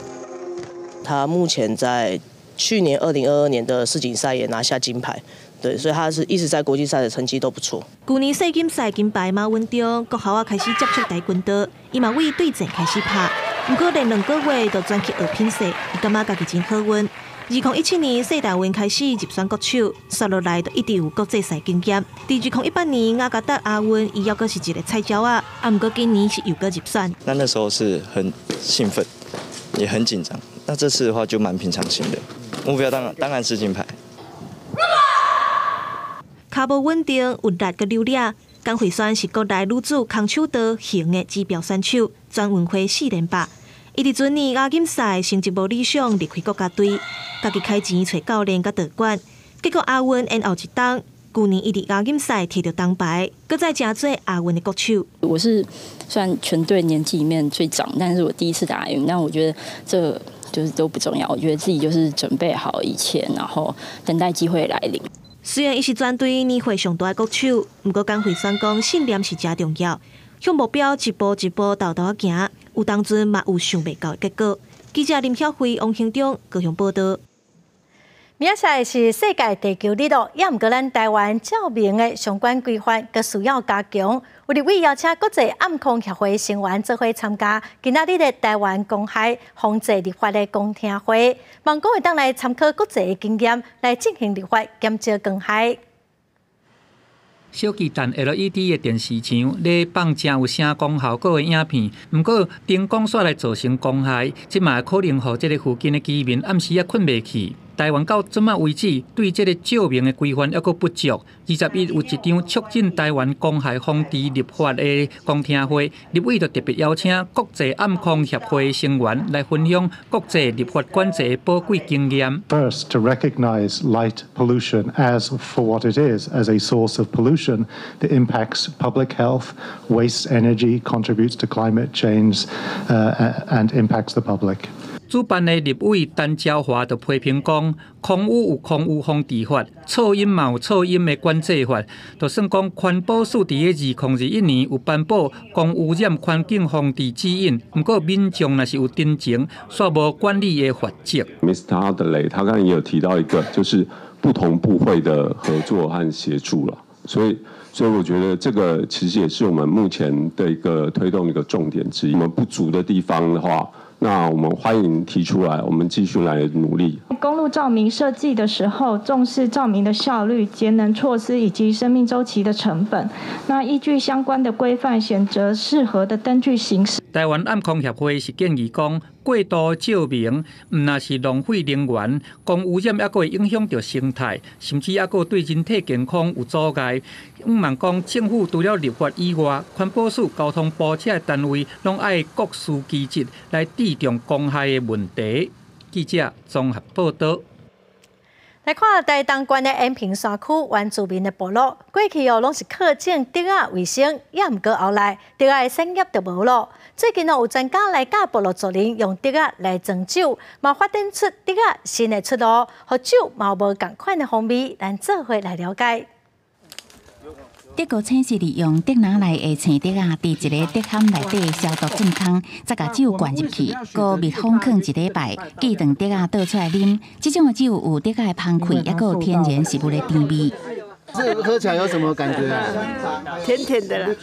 [SPEAKER 10] 他目前在去年2022年的世錦賽也拿下金牌，對，所以他是一直在國際賽的成績都不錯。
[SPEAKER 9] 舊年世錦賽金牌馬文忠，國校仔開始接觸跆拳道，伊嘛為對戰開始拍。毋過練2個月就轉去學品勢，伊感覺家己真好運。2017年世大運開始入選國手，紲落來就一直有國際賽經驗。佇2018年雅加達亞運，伊猶閣是一个菜鳥仔，啊，毋過今年是又閣入選。
[SPEAKER 12] 那時候是很興奮，也很緊張。那這次的話就蠻平常心的，目標當然是金牌。
[SPEAKER 9] 跤步穩定，有力閣流利。江慧萱是國內女子空手道型的指標選手，全運會4連霸。伊佇船年亞錦賽成績無理想，離開國家隊，家己開錢揣教練佮道館。結果亞運延後一冬，舊年伊佇亞錦賽提著銅牌，閣再成做亞運的國手。
[SPEAKER 13] 我是算全隊年紀裡面最長，但是我第一次打亞運，但我覺得這就是都不重要。我覺得自己就是準備好一切，然後等待機會來臨。
[SPEAKER 9] 雖然伊是全隊年歲上大的國手，毋過江慧萱講信念是誠重要，向目標一步一步沓沓仔行，有當陣嘛有想袂到的結果。記者林曉慧、王興忠高雄報導。
[SPEAKER 1] 明仔載是世界地球日咯，也毋過咱台灣照明的相關規範，閣需要加強。有立委邀請國際暗光協會成員做伙參加今仔日的台灣光害防治立法的公聽會，望講會當來參考國際的經驗，來進行立法，減少光害。
[SPEAKER 26] 小巨蛋 LED 的電視牆咧放誠有聲光效果的影片，毋過燈光煞來造成光害，這嘛可能予這个附近的居民暗時仔睏袂去。台灣到這馬為止，對這个照明的規範猶閣不足。21有一場促進台灣光害防治立法的公聽會，立委就特別邀請國際暗光協會成員來分享國際立法管制的寶貴經驗。
[SPEAKER 14] First, to recognize light pollution as for what it is, as a source of pollution that impacts public health, wastes energy, contributes to climate change, and impacts the public.
[SPEAKER 26] 主辦的立委陳昭華就批評講，空污有空污防治法，噪音嘛有噪音的管制法。就算講環保署佇咧2021年有頒布光污染環境防治指引，毋過民眾若是有陳情，煞無管理的罰則。
[SPEAKER 15] Mr. Adley 他剛才也有提到一個，就是不同部會的合作和協助了，所以我覺得這個其實也是我們目前的一個推動一個重點之一。我們不足的地方的話，那我們歡迎提出來，我們繼續來努力。
[SPEAKER 16] 公路照明設計的時候，重視照明的效率、節能措施以及生命週期的成本。那依據相關的規範，選擇適合的燈具形式。
[SPEAKER 26] 台灣暗光協會是建議講，過度照明毋但是浪費能源，光污染猶閣會影響著生態，甚至猶閣對人體健康有阻礙。向望講，政府除了立法以外，環保署、交通部這个單位攏愛各司其職來注重光害的問題。記者綜合報導。
[SPEAKER 1] 來看台東縣的延平山區原住民的部落，過去哦攏是靠種竹仔為生，也毋過後來竹仔的產業就無咯。最近哦有專家來教部落族人用竹仔來裝酒，嘛發展出竹仔新的出路，予酒嘛無仝款的風味，咱做伙來了解。
[SPEAKER 4] 竹高青是利用竹籃內的青竹仔，佇一个竹坎內底消毒浸空，再共酒灌入去，閣密封囥一禮拜，寄斷竹仔倒出來啉。這種的酒有竹仔的香氣，抑閣有天然食物的甜味。
[SPEAKER 2] 這喝起來有什麼感覺？
[SPEAKER 3] 甜甜的啦。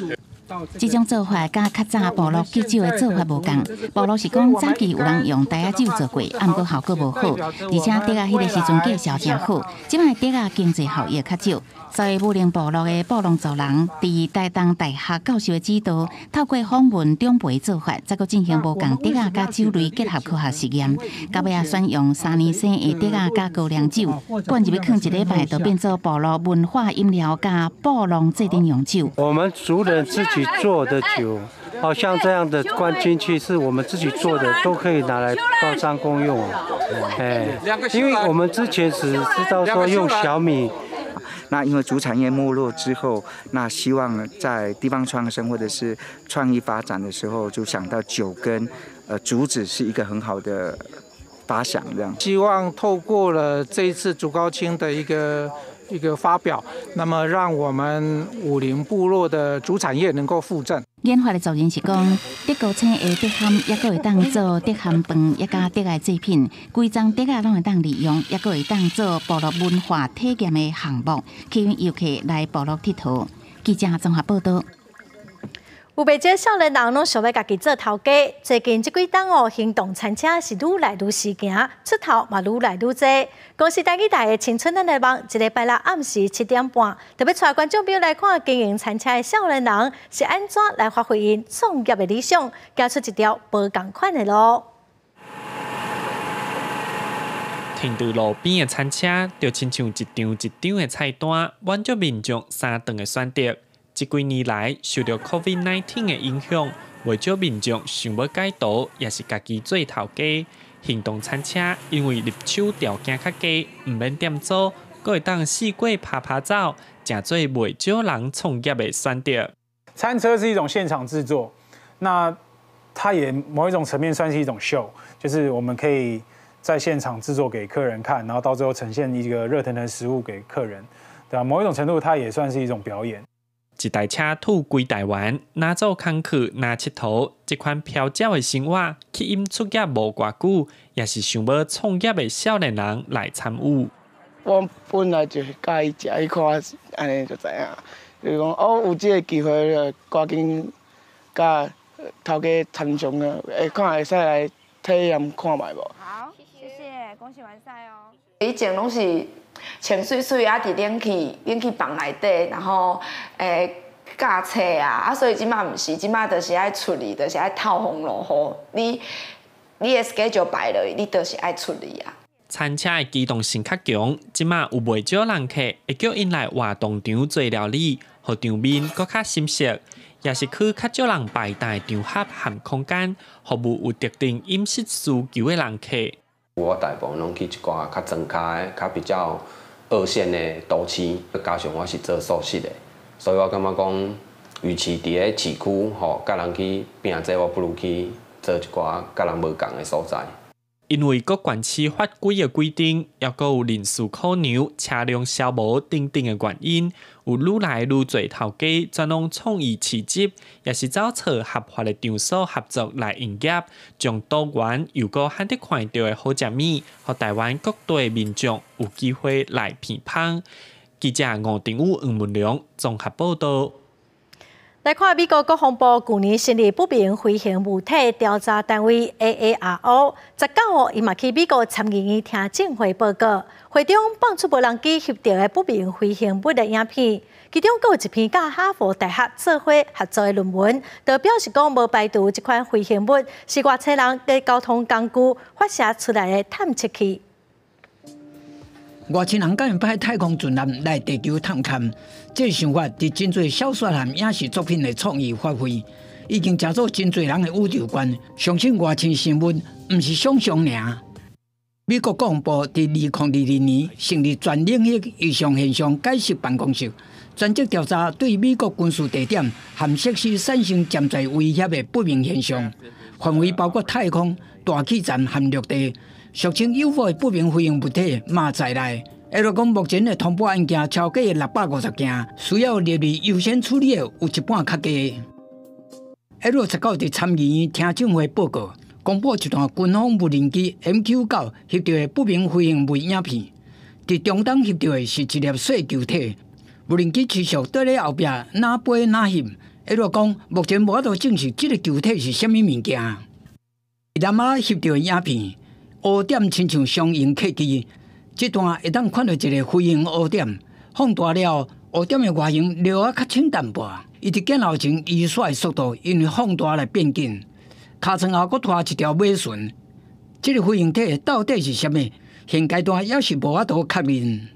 [SPEAKER 4] 這種做法佮較早部落寄酒的做法無仝。部落是講早期有人用袋仔酒做過，毋過效果無好，而且竹仔彼个時陣價數誠好，這擺竹仔經濟效益較少。所以武陵部落的布農族人，佇台東大學教授的指導，透過訪問長輩做法，再閣進行無仝竹仔佮酒類結合科學實驗，到尾仔選用3年生的竹仔佮高粱酒，灌入去囥一禮拜，就變做部落文化飲料佮布農祭典用酒。
[SPEAKER 17] 我們族人自己做的酒，好像這樣的灌進去是我們自己做的，都可以拿來報章公用。哎，因為我們之前只知道說用小米。
[SPEAKER 18] 那因為竹產業沒落之後，那希望在地方創生或者是創意發展的時候，就想到酒跟竹子是一個很好的發想，這樣。
[SPEAKER 19] 希望透過了這一次竹高青的一個發表，那麼讓我們武陵部落的竹產業能夠復振。
[SPEAKER 4] 研發的責任是講，竹高青的竹坎抑閣會當做竹坎飯，抑佮竹仔製品，規叢竹仔攏會當利用，抑閣會當做部落文化體驗的項目，吸引遊客來部落𨑨迌。記者綜合報導。
[SPEAKER 1] 有袂少少年人攏想欲家己做頭家。最近這幾冬哦，行動餐車是愈來愈時行，出頭嘛愈來愈濟。公視台語台的青春咱的夢，這禮拜六暗時7點半，特別帶觀眾朋友來看經營餐車的少年人是按怎來發揮𪜶創業的理想，行出一條無仝款的路。
[SPEAKER 20] 停佇路邊的餐車，就親像一張一張的菜單，滿足民眾三頓的選擇。這幾年來，受著 COVID-19 的影響，袂少民眾想欲改道，抑是家己做頭家。行動餐車因為入手條件較低，毋免店租，閣會當四界趴趴走，誠做袂少人創業的選擇。
[SPEAKER 21] 餐車是一種現場製作，那它也某一種層面算是一種秀，就是我們可以在現場製作給客人看，然後到最後呈現一個熱騰騰食物給客人，對吧？某一種程度，它也算是一種表演。
[SPEAKER 20] 一台車吐規台灣，若做工課，若𨑨迌，這款飄走的生活，吸引出業無偌久，抑是想欲創業的少年人來參與。
[SPEAKER 22] 我本來就是佮意食，伊看按呢就知影，就是講哦，有這个機會，趕緊佮頭家參詳啊，會看會使來體驗看覓無？
[SPEAKER 29] 好，謝謝，恭喜完賽哦。
[SPEAKER 30] 以前攏是穿媠媠啊，佇冷氣房內底，然後教冊啊，啊，所以這馬毋是，這馬就是愛出去，就是愛透風落雨。你的 schedule 排落去，你就是愛出去啊。
[SPEAKER 20] 餐車的機動性較強，這馬有袂少人客會叫𪜶來活動場做料理，予場面閣較深色，抑是去較少人排檔的場合和空間，服務有特定飲食需求的人客。
[SPEAKER 31] 我大部分攏去一寡較莊跤的、較比較二線的都市，加上我是做素食的，所以我感覺講，與其佇咧市區吼，佮人去拼這個，我不如去做一寡佮人無仝的所在。
[SPEAKER 20] 因為各縣市法規的規定，抑閣有人事考量、車輛消磨等等的原因，有愈來愈濟頭家轉往創意市集，抑是走揣合法的場所合作來營業，將多元又閣罕得看著的好食物，予台灣各地民眾有機會來品芳。記者吳定宇、黃文良綜合報導。
[SPEAKER 1] 來看美國國防部舊年成立不明飛行物體調查單位 AARO，19號伊嘛去美國參議院聽證會報告，會中放出無人機翕著的不明飛行物的影片，其中閣有一篇佮哈佛大學做伙合作的論文，就表示講無排除這款飛行物是外星人的交通工具發射出來的探測器。
[SPEAKER 32] 外星人敢會派太空船艦來地球探勘？這个想法佇真濟小說和影視作品的創意發揮，已經成做真濟人的宇宙觀。相信外星生物毋是想象爾。美國國防部佇2022年成立全領域異常現象解釋辦公室，專責調查對美國軍事地點和設施產生潛在威脅的不明現象，範圍包括太空、大氣層和陸地。俗稱 UFO 的不明飛行物體嘛在內。会落讲，目前的通报案件超过650件，需要列入优先处理的有一半较低。L19伫参议院听证会报告，公布一段军方无人机 MQ-9翕到的不明飞行物影片。伫中东翕到的是一粒细球体，无人机持续缀咧后壁，哪飞哪翕。会落讲，目前无法度证实这个球体是啥物物件。南亚翕到的影片，乌点亲像双鹰客机，这段会当看到一个飞行乌点，放大了乌点的外形略仔较浅淡薄。伊伫镜头前移煞的速度，因为放大来变紧。尻川后阁拖一条尾巡，这个飞行体到底是啥物？现阶段犹是无法度确认。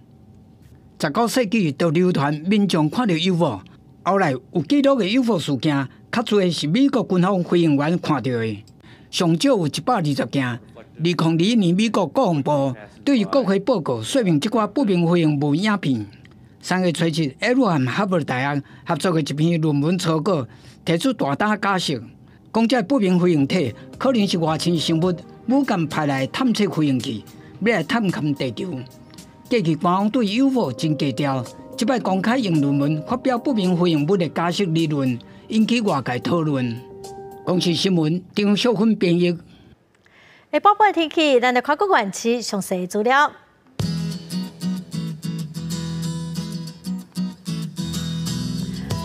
[SPEAKER 32] 19世纪就流传民众看到 UFO，后来有记录的 UFO 事件，较济是美国军方飞行员看到的，上少有120件。2021年，美国国防部对于国会报告说明这寡不明飞行物影片。3月初7，耶鲁和哈佛大学合作的一篇论文初稿，提出大胆假设，讲这不明飞行体可能是外星生物武汉派来探测飞行器，欲来探勘地球。过去官方对 UFO 真低调，这摆公开用论文发表不明飞行物的假设理论，引起外界讨论。公视新闻张秀芬编译。
[SPEAKER 1] 下晡半天气，咱来看各县市详细资料。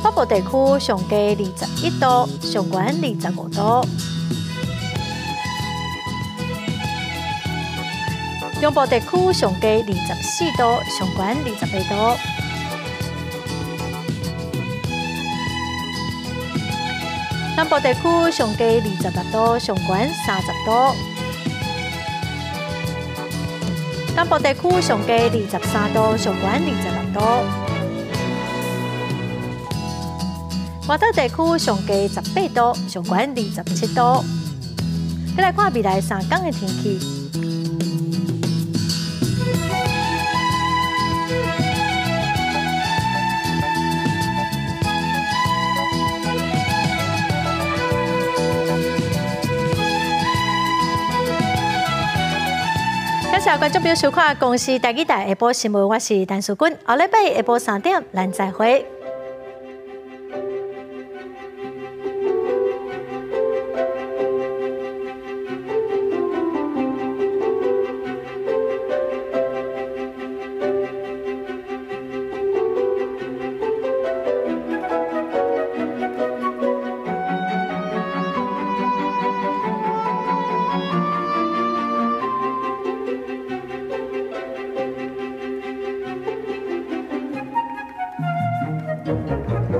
[SPEAKER 1] 北部地区上低21度，上悬25度。中部地区上低24度，上悬28度。南部地区上低26度，上悬30度。东部地区上低23度，上悬26度。外岛地区上低18度，上悬27度。再来看未来3天的天气。感谢观众朋友收看《公视台语台下晡新闻》，我是陈淑君。后礼拜下晡3点，咱再会。